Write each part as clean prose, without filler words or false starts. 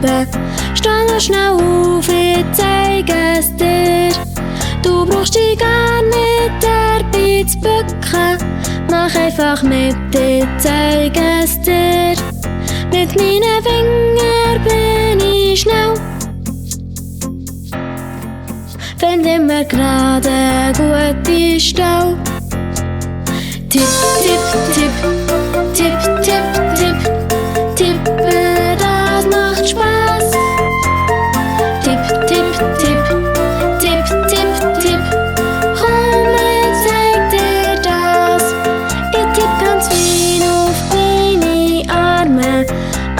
tippen. Steh noch schnell auf, ich zeige es dir. Du brauchst dich gar nicht dabei zu bücken. Mach einfach mit, ich zeige es dir. Mit meinen Fingern bin ich schnell. Find immer gerade eine gute Stelle. Tipp, tipp, tipp, tipp, tipp, tipp. Tippen, das macht Spaß. Tipp, tipp, tipp, tipp, tipp, tipp. Komm, ich zeig dir das. Ich tipp ganz fein auf deine Arme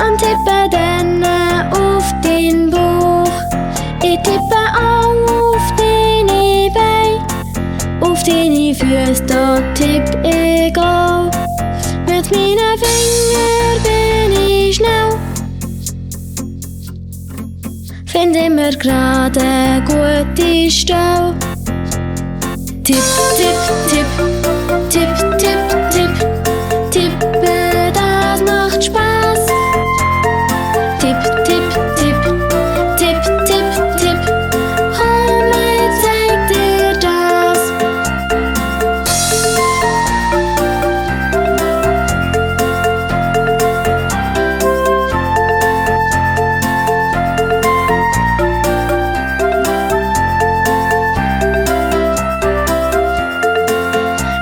und tippe dann auf deinen Bauch. Ich tippe auch auf deine Beine, auf deine Füße, da tipp ich auch. Mit meinen Fingern bin ich schnell. Find immer gerade eine gute Stelle. Tipp, tipp, tipp, tipp, tipp, tipp. Tippen, das macht Spaß. Tipp, tipp, tipp, tipp, tipp, tipp. Komm, ich zeig dir das.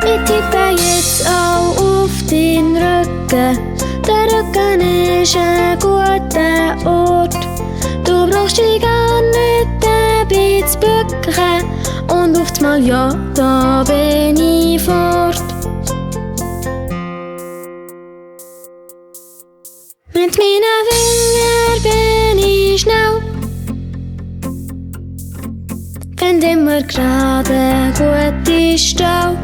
Ich tippe jetzt auch auf deinen Rücken. Der Rücken ist ein guter Ort. Du brauchst dich gar nicht dabei zu bücken. Und auf einmal, ja, da bin ich fort. Mit meinen Fingern bin ich schnell. Find immer gerade eine gute Stelle.